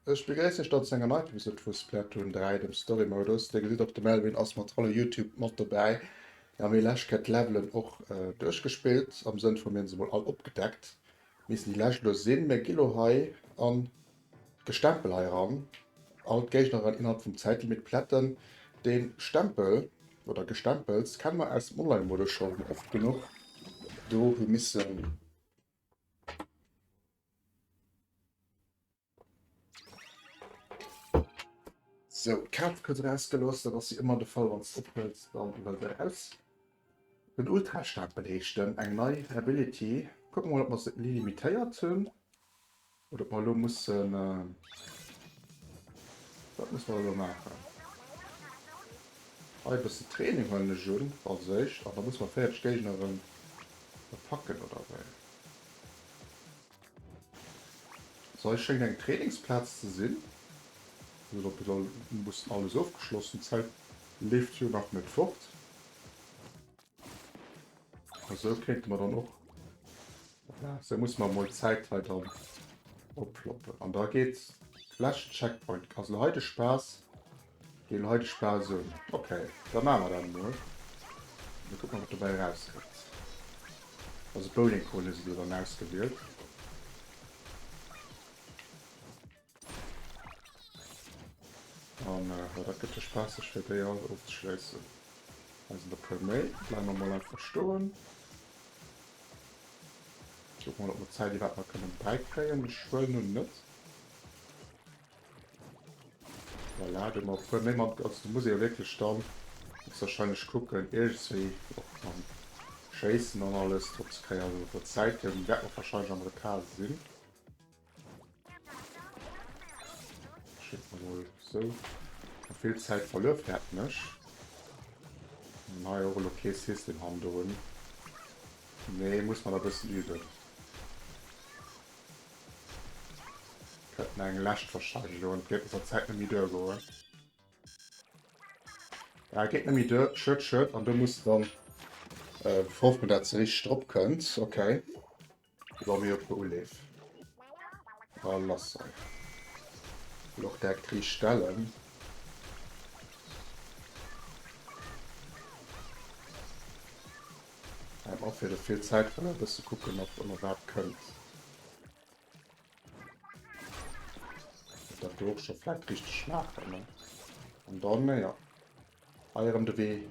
Ech begréissen iech dann zu enger neier Episode vu Splatoon 3, dem Story Modus. Dir gesitt och de Melvin ass mat Hallo Youtube mat dobäi. Ja, mir lescht Kéier d'Levelen och duerchgespillt, am Sënn vu mir hunn se mol all opgedeckt. Missten déi lescht elo sinn. Mir gi lo hei an d'Gestempel hei eran. All d'Géigneren innerhalb vum Zäitlimit plätten. Den Stempel oder Gestempels kenne mer aus dem Online-Modus schonn oft genuch. Do hu missen. Sou, d'Kaz kuerz erausgelooss, dat ass wéi ëmmer de Fall, wann s de ophëls, dann wëll se eraus. Den Ultrastapel heescht en, eng nei Ability. Kucke mer mol, ob mer se limitéiert hunn oder ob mer elo mussen, wat musse mer elo maachen? Hei e bëssen Training huelen ech un als éischt an da musse mer 40 Géigneren packen oder wéi? So, hei schéngt eng Trainingsplaz ze sinn. Also dat ass e bëssen alles ofgeschlossen. D'Zäit leeft jo nach net fort. A sou kéinte mer dann och, voilà, sou musse mer emol d'Zäit hei dann opfloppen. An da geet leschten Checkpoint. Also elo hei de Spaass. Geet elo hei de Spaass un. Ok, da maache mer dat emol. Da kucke mer, wat dobäi erauskënnt. Also Bowlingkugel hu se do dann ausgewielt. An jo, dat gëtt jo spaasseg fir déi all ofzeschléissen. Hei sinn der puer méi. Bleiwe mer mol einfach stoen. Kucke mol, ob mer d'Zäit iwwerhaapt nach kënnen bäikréien. Ech huelen un, net. Voilà, do mer e puer méi mat. Also do muss ee jo wierklech dann wahrscheinlech kucken, iergendswéi och mam Schéissen an alles drop ze kréien. Also mat der Zäit hier wäerte mer wahrscheinlech am Retard sinn. Schécke mer mol esou. Vill Zäit verluer fäerten ech. An hei och elo kee System hannendrun. Nee, muss mer da e bëssen üben. Kënnt nach eng lescht wahrscheinlech elo an et géif mat der Zäit net méi duer goen. Ja, geet net méi duer. Schued, schued. An do muss dann äh, hoffen, dat se richteg drop kënnt. Okay. Iwwer mir e puer Uleef. A lass sei. Will och direkt riicht stellen. Och fir de vill Zäit verluer, e bësse kucken, ob ëmmer wat kënnt. Dat do och scho vläicht richteg maachen, ne? An dann, ja, hei erëm de Wee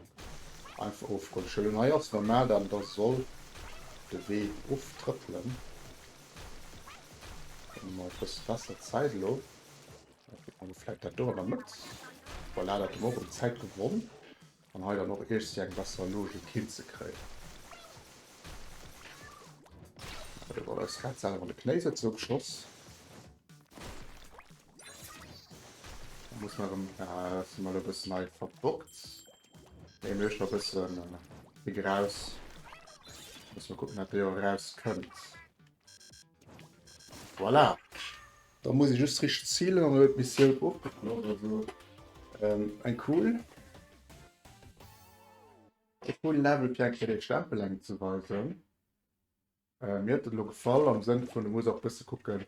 einfach ofgoen. Ech huelen hei ass normal dann, da soll de Wee oftrëppelen. Dann hu mer e bësse besser Zäit elo. Da kritt mer vläicht dat do an der Mëtt. Voilà, dat hu mer och erëm Zäit gewonn. An hei dann och iergstwéi eng besser Logik hinzekréien. Do war eis grad selwer an de Knéi souzesoe geschoss. Da muss mer erëm, ah, si mer elo e bëssen hei verbockt. Nee, mir hu scho e bëssen Wee raus. Muss mer kucken, dat déi och erauskënnt. Voilà. Da muss ee just richteg zilen an huet d'Missioun ofgeschloss. Also eng cool e coolen Level fir eng Kéier dee Stempel engem ze weisen. Mir huet et elo gefall am Sënn vun du muss och bësse kucken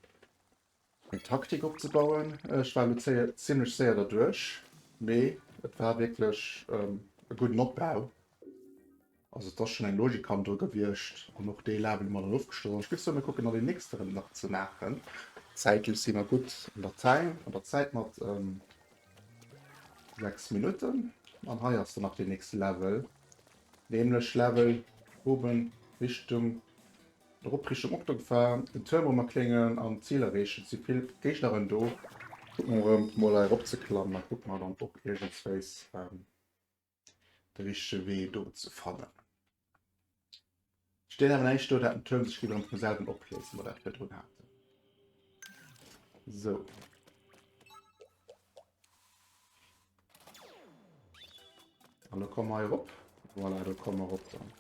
eng Taktik opzebauen. Ech war elo zéier zimlech séier derduerch, mee et war wierklech e gudden Opbau. Also et ass schonn eng Logik hannendru gewiescht an och dee Level hu mer dann ofgeschloss. An ech géif soen, mir kucken nach deen nächste erëm nach ze maachen. Zäitlech si mer gutt an der Zäit, an der Zäit mat 6 Minutten. An hei ass dann nach deen nächste Level, nämlech Level oben Richtung, erop Richtung Octogefahr, den Tuerm erëm erkléngen an d'Zil erreechen. Et si vill Géigneren do. Kucke mer erëm mol hei erop ze klammen a kucke mer dann och iergendswéis de richtege Wee do ze fannen. Steet awer näischt do, dat den Tuerm sech géif erëm vum selwen opléisen, mer dat virdrun haten. Sou. An do komme mer hei erop. Voilà, do komme mer erop dann.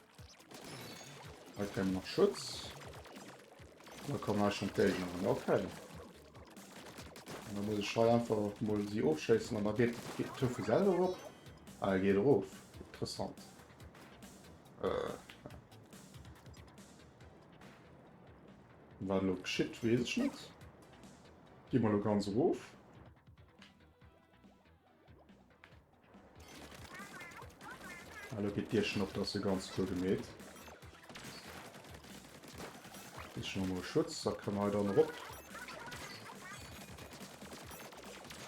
Hei kréie mer nach Schutz. Da kommen hei schon d'Géigner. Okay. An da muss ech hei einfach mol si ofschéissen an da geet geet d'Tour vu selwer erop. Ah, e geet erof. Interessant. Äh. Wat elo geschitt, weess ech net. Gi mer elo ganz erof. Elo geet d'Dierchen op, dat ass jo ganz cool gemeet. Sichen mer mol Schutz, da kënne mer hei dann erop.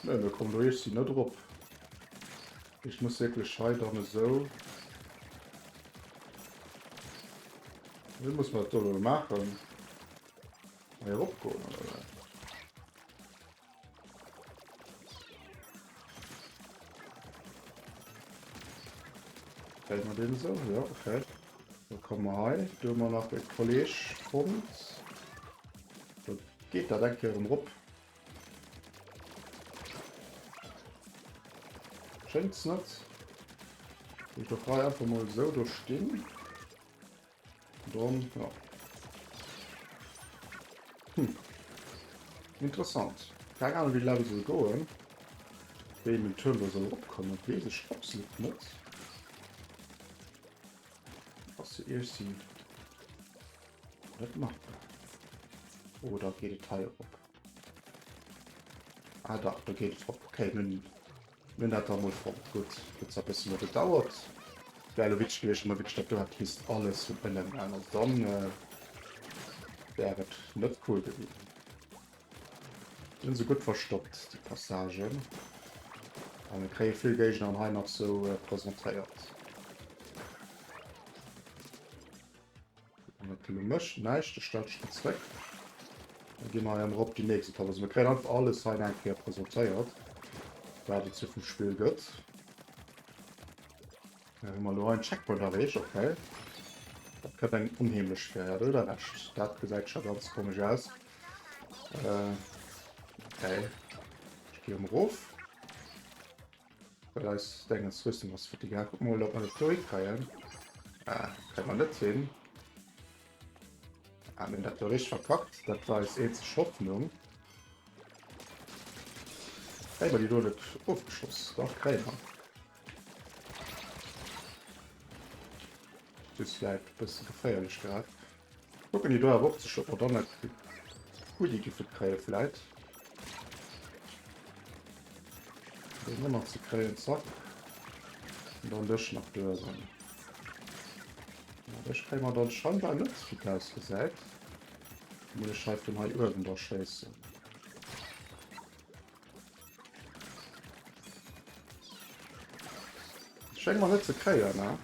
Ne, mir kommen do iergsi net erop. Ich muss wierklech hei dann esou... Wéi muss mer dat do elo maachen? Hei eropgoen, oder wat? Fällt man den so? Ja, okay. Da kommen wir hei. Da haben wir nach e Kolleg fonnt. Da geht dat eng Kéier erëm rop. Schéngt's net. Ich doch hei einfach mal so do stinn. Dann, ja. Hm. Interessant. Keng Ahnung, wéi de Level soll goen. Wéi een den Turm do soll eropkommen, weess ech absolut net. Ass jo iergsi net machbar. Oder geet et hei erop? Ah dach, do geet et erop. Okay, nun Mir hunn dat da mol fonnt. Gutt, huet zwar e bësse méi gedauert. Wär elo witzeg gewiescht, wa mer wierklech dat do hätt misst alles vun ënnen maachen. Also dann wär et net cool gewiesen. Sinn se gutt verstoppt, déi Passagen. A mir kréie vill Géigner an hei nach sou presentéiert. An dat elo mécht näischt, ech stelle schon zréck. Da gi mer hei erop déi nächst Etapp. Also mir kréien einfach alles hei eng Kéier presentéiert, wat et sou vum Spill gëtt. Da hu mer elo hei en Checkpoint erreecht, okay. Dat kënnt engem onheemlech vir, ja, do hutt der Recht. Dat gesäit scho ganz komesch aus. Äh, okay. Ech gi erëm erof. Well eis Dengens Rüstung ass futti gaang. Kucken mol ob mer dat do hikreien. Ah, kréie mer net hin. Ah, mir hunn dat do richteg verkackt. Dat war eis eenzeg Hoffnung. Kréie mer déi do net ofgeschoss? Dach, kréie mer. Just vläit e bësse geféierlech grad. Kucken déi do awer och ze ob mer dann net Goodie giffe kréie vläit. Den och nach ze kréien, zack. An dann dech nach duerwen. Ja, dech kréie mer dann scheinbar net, wéi et ausgesäit. Muss ech hei vun hei uewen da schéissen. Schéngt mer net ze kréien, ne?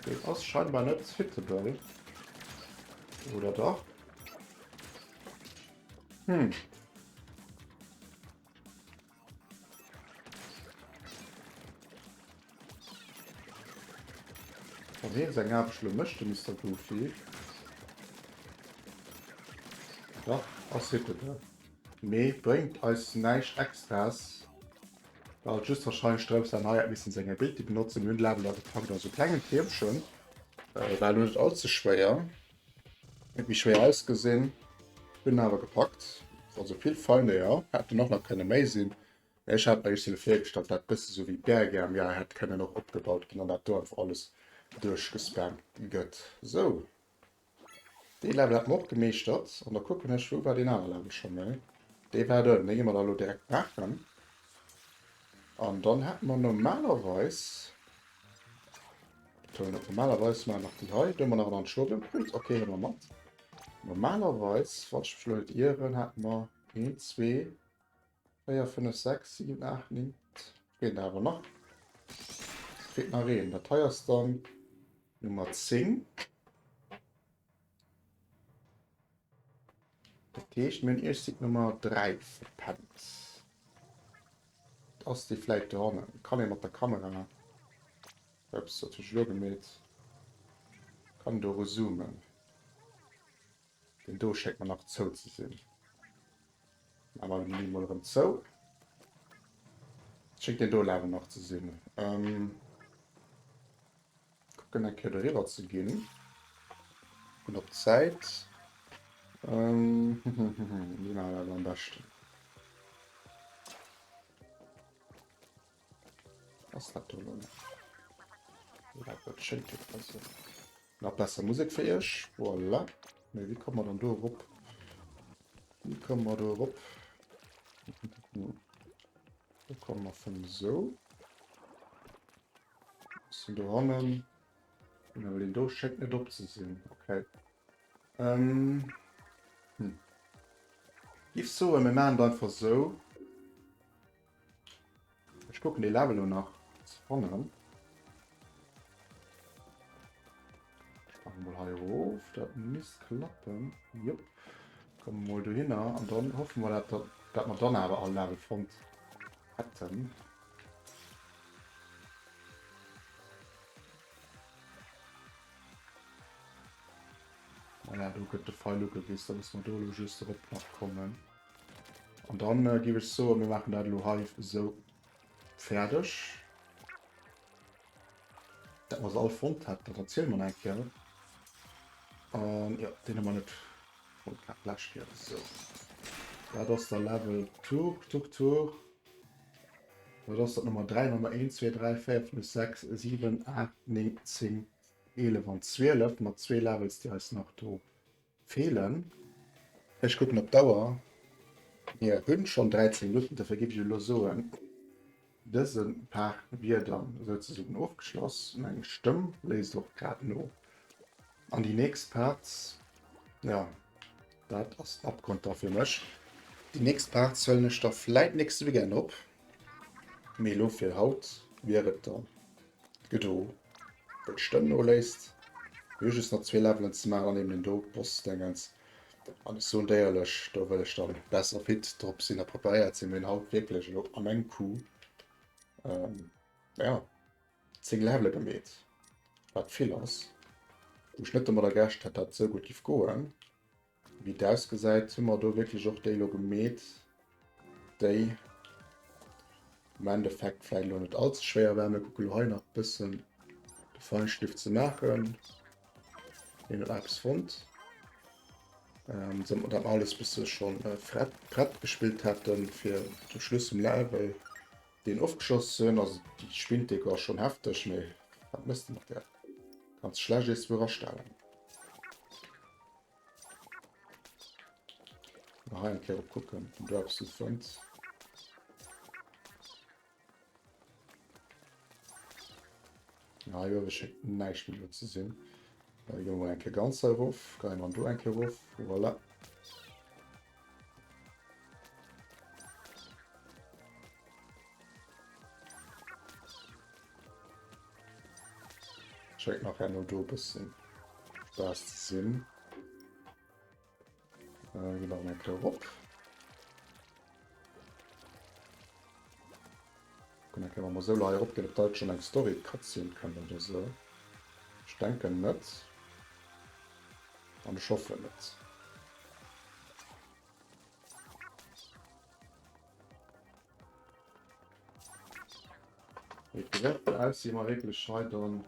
Deen ass scheinbar net hittable. Oder dach? Hm. Wann hien seng Aarbecht lo mécht, de Mister Goofy. Dach, ass hittable. Mee bréngt eis näischt Extras. War halt just wahrscheinlech drëms dann hei hätt missen seng Ability benotzen. Mir hunn de Level da gepackt, also klengen Tiermchen. War elo net all ze schwéier. Huet méi schwéier ausgesinn. Hunn awer gepackt. Also vill Feinde, jo. Hätten och nach kënne méi sinn. Mee ech hat mer ehrlich gesot virgestallt, dat bësse sou wéi Bergam, jo, hätt kënnen och opgebaut ginn an dat do einfach alles duerchgespammt gëtt. Sou. Dee Level hat mer och gemeeschtert. An da kucken ech, wou war deen aner Level scho méi? Dee war do. Dee gi mer da elo direkt maachen. An dann hätte mer normalerweis, betonen op normalerweis, maachen nach déi hei. Do hu mer nach en Anchovium kritt. Okay, hu mer mat. Normalerweis, wann ech mech elo net ieren, hätte mer 1, 2, 4, 5, 6, 7, 8, 9, feelt awer nach. Feelt nach een. Dat hei ass dann Nummer 10. Dat heescht, mir hunn Iech Nummer 3 verpennt. Ass déi vläit dohannen? Kann ee mat der Kamera... Ups, dat hu ech elo gemeet. Kann do eruzoomen. Den do schéngt mer nach zou ze sinn. Maache mer den mol erëm zou. Schéngt den do awer nach ze sinn. Ähm, kucken eng Kéier doriwwer ze ginn. Kucken op d'Zäit. Ähm, wéi maache mer dat am beschten? Ass dat do elo nach? Dat wird schéin also. Nach besser Musek fir iech. Voilà. Mee wéi komme mer dann do erop? Wéi komme mer do erop? Do komme mer vun esou. Bëssen do hannen. Awer deen do schéngt net op ze sinn. Okay. Ähm. Hm. Giff soen, mir maachen et einfach esou. Ech kucken dee Level lo nach ze fannen. Sprange mol hei erof, dat misst klappen. Jupp. Komme mol dohinner an dann hoffe mer, dat, dat mer dann awer all Level fonnt hätten. Voilà, do gëtt de Pfeil ugewiss, da muss mer do elo just erop nach kommen. An dann äh, géif ech soen, mir maachen dat elo hei esou fäerdeg. Dat mer se all fonnt hätten, dat erziele mer nach eng Kéier. An ja, deen hu mer net fonnt gehabt d'lescht Kéier. So. Dat ass der Level Tour, Tour, Tour. Dat ass dat Nummer 3, Nummer 1, 2, 3, 4, 5, 6, 7, 8, 9, 10, 11 an 12 mat zwee Levels, déi eis nach do feelen. Ech kucken op d'Auer, mir hunn schonn 13 Minutten, dofir géif ech elo soen, dëse Part wier dann souzesoen ofgeschloss. Meng Stëmm léisst och grad no. An déi nächst Part, jo, dat ass den Abgrond da fir mech. Déi nächst Part huelen ech da vläit nächste Weekend op, mee elo fir haut wier et dann gedo, wou d'Stëmm noléisst. Mir hu just nach zwee Levelen ze maachen an eben den do Boss-Dingens. An ech soen d'éierlech, do wëll ech dann besser fit drop sinn a preparéiert sinn. Mir hunn haut wierklech elo an engem Coup, jo, 10 Levele gemeet, wat vill ass, wou ech net domadder gerechent hätt, dat et esou gutt giff goen. Wéi et ausgesäit, hu mer do wierklech och déi elo gemeet, déi am Endeffekt vläicht elo net allze schwéier waren. Mir kucke lo hei nach e bëssen de Feinschliff ze maachen. Hien huet nach eppes fonnt. Ähm, so, dat mer alles bësse schon äh, prett gespillt hätten fir de Schluss vum Level. Deen ofgeschloss ze hunn. Also déi Spinnteko ass schon hefteg, mee wat mëss de mat där? Kanns schlecht ees wuer astellen. Nach hei eng Kéier op kucken, ob do eppes fënnt. Hei uewe schéngt näischt méi do ze sinn. Da gi mer eng Kéier ganz hei erof. Geie mer do eng Kéier erof. Voilà. Schéngt nach herno do e bëssen Spaass ze sinn. Äh, ginn nach eng Kéier erop. Kucken eng Kéier, wa mer esou hei erop ginn, ob da schon eng Story Cutscene kënnt oder esou. Ech denken net. An ech hoffen net. Wéi d'Geräte aussinn, ma wierklech hei dann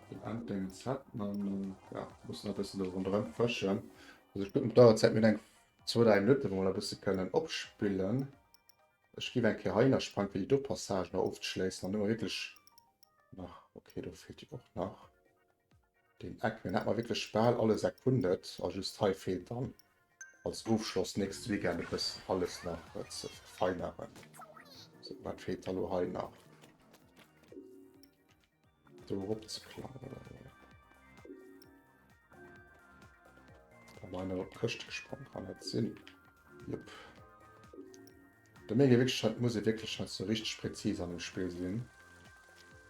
den Enddéngens hätten an ja, mussen e bëssen do ronderëm fëschen. Also ech kucken op d'Auerzäit, mir hunn eng zwou, dräi Minutten, wou mer e bësse kënnen opspillen. Ech géif eng Kéier heihinner sprangen, fir déi do Passage nach ofzeschléissen. Dann hu mer wierklech nach, okay, do feelt jo och nach deen Eck. Mir hätte mer wierklech bal alles erkundet a just hei feelt dann als Ofschloss nächste Weekend e bëssen alles nach ze verfeineren. So, wat feelt da lo hei nach? Do erop ze klammen oder wéi? Da war einer op d'Këscht gesprong, kann dat sinn? Jupp. Da mierkt ee wierklech, et muss ee wierklech halt sou richteg präzis an dem Spill sinn,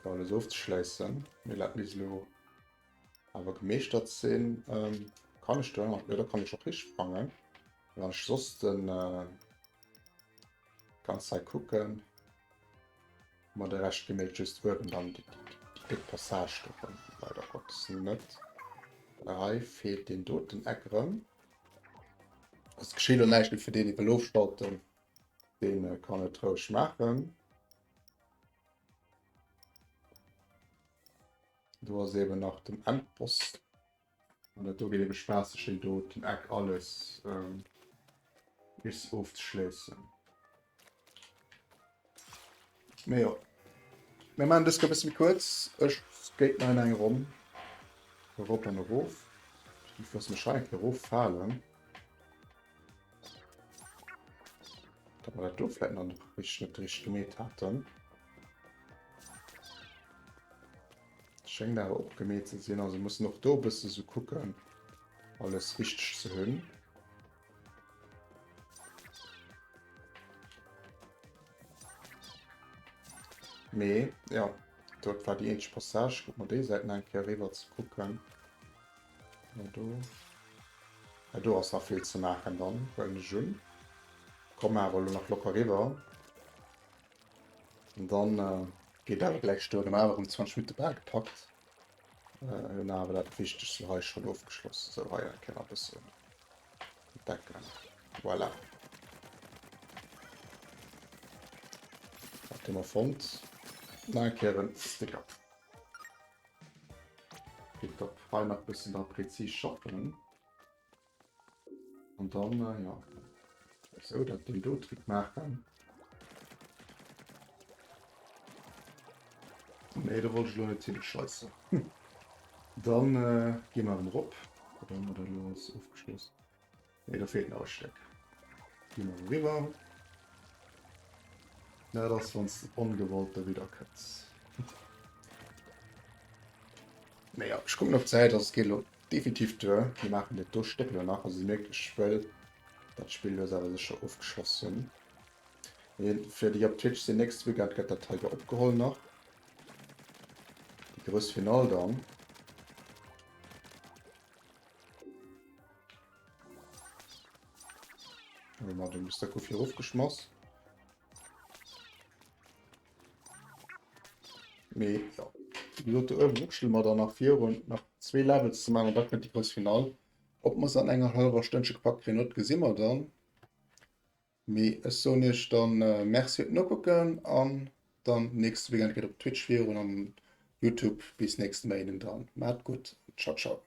fir alles ofzeschléissen. Mee dat misst elo awer gemeeschtert sinn. Ähm, kann ech do nach, jo, da kann ech och hisprangen. Wann ech soss den äh, ganz Zäit kucken, ma de Rescht geméit just uewen dann déi, déi, déi déck Passage do rëm. Leider Gottes net. Hei feelt deen doten Eck rëm. Es geschitt elo näischt méi fir deen, dee wëll ofschalten. Deen äh, kann et roueg maachen. Do ass eben nach den Endboss. An dat do geet ebe spaasseg déi do den Eck alles ähm, bis ofzeschléissen. Mee jo. Mir maachen dës Kéier e bësse méi kuerz. Ech skate nach eng Ronn. Erop an erof. Ech loosse mech hei eng Kéier eroffalen. Datt mer dat do vläit nach net net richteg gemeet haten. Schéngt awer och gemeet ze sinn. Also mussen och do e bësse sou kucken, alles richteg ze hunn. Mee ja, dat war déi eenzeg Passage. Kuck mer déi Säit nach eng Kéier eriwwer ze kucken. Ja, do. Ja, do ass nach vill ze maachen dann, huelen ech un. Komm awer elo nach locker riwwer. An dann äh, geet awer gläich duer. Dann awer erëm 20 Minutte bal gepackt. Äh, hunn awer dat Wichtegste hei schonn ofgeschloss. Sou, hei eng Kéier nach e bëssen decken. Voilà. Dat hu mer fonnt. Nach eng Kéier en Sticker. Tipptopp. Hei nach e bëssen da präzis schaffen. An dann, äh, ja. So, dat den do Trick maachen. Nee, da wollt ich lo net hin. Scheiße. Dann äh, gi mer erëm rop. Oder hu mer dat lo alles ofgeschloss? Nee, da feelt nach e Stéck. Gi mer eriwwer. Dat ass, wann s de ongewollt derwidder kënns. Naja, ech kucken op d'Zäit, also et geet elo definitiv duer. Mir maachen dat do Stéck elo nach. Also Dir mierkt, ech wëll dat Spill lues awer sécher ofgeschloss hunn. Fir déi op Twitch sinn, nächste Weekend gëtt dat hei jo opgeholl nach. Déi grouss Finall dann. Hu mer de Mister Goofy erofgeschmass. Mee jo, wéi gesot, do uewen ruckele mer dann nach virun, nach zwee Levels ze maachen an da kënnt déi grouss Finall. Ob mer se an enger hallwer Stënnche gepackt kréien, dat gesi mer dann. Mee ech soen iech dann Merci fir d'Nokucken an dann nächste Weekend geet op Twitch virun an Youtube. Bis nächste Méinden dann. Maacht gutt. Ciao ciao.